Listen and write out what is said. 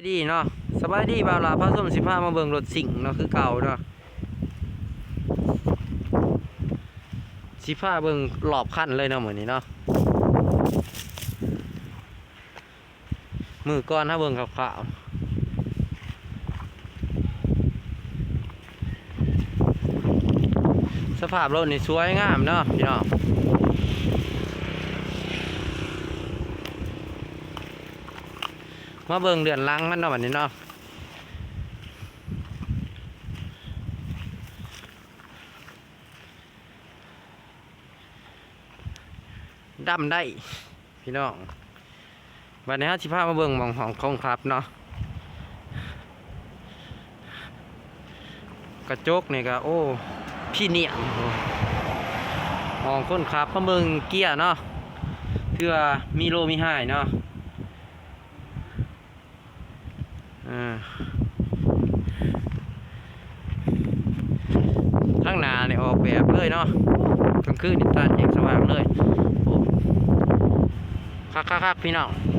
ດີເນາະ ສະບາຍດີບ່າວຫຼ້າພາຊົມ ຊິພາມາເບິ່ງລົດຊິງເນາະ ຄືເກົ່າເນາະ ຊິພາເບິ່ງລອບຄັນເລີຍເນາະມື້ນີ້ເນາະ. ມື້ກ່ອນເຮົາເບິ່ງຄ່າວໆ ສະພາບລົດນີ້ສວຍງາມເນາະພີ່ນ້ອງ. ມາເບິ່ງເດືອນຫຼັງມັນເນາະ ບັດນີ້ເນາະ ດຳໄດ້ພີ່ນ້ອງ. ບັດນີ້ເຮົາຊິພາມາເບິ່ງໝ່ອງຫ້ອງຄົນຂັບເນາະ ກະຈົກນີ້ກະ ໂອ້ ພຣີມຽມ ຫ້ອງຄົນຂັບ ມາເບິ່ງເກຍເນາະ ເທື່ອມີໂລມີໄຮເນາະ. ເອີ ທາງໜ້ານີ້ອອກແບບເລີຍເນາະ ກາງຄືນນີ້ຕາແຈ້ງສະຫວ່າງເລີຍ ໂອ້ ຄັກໆໆ ພີ່ນ້ອງ.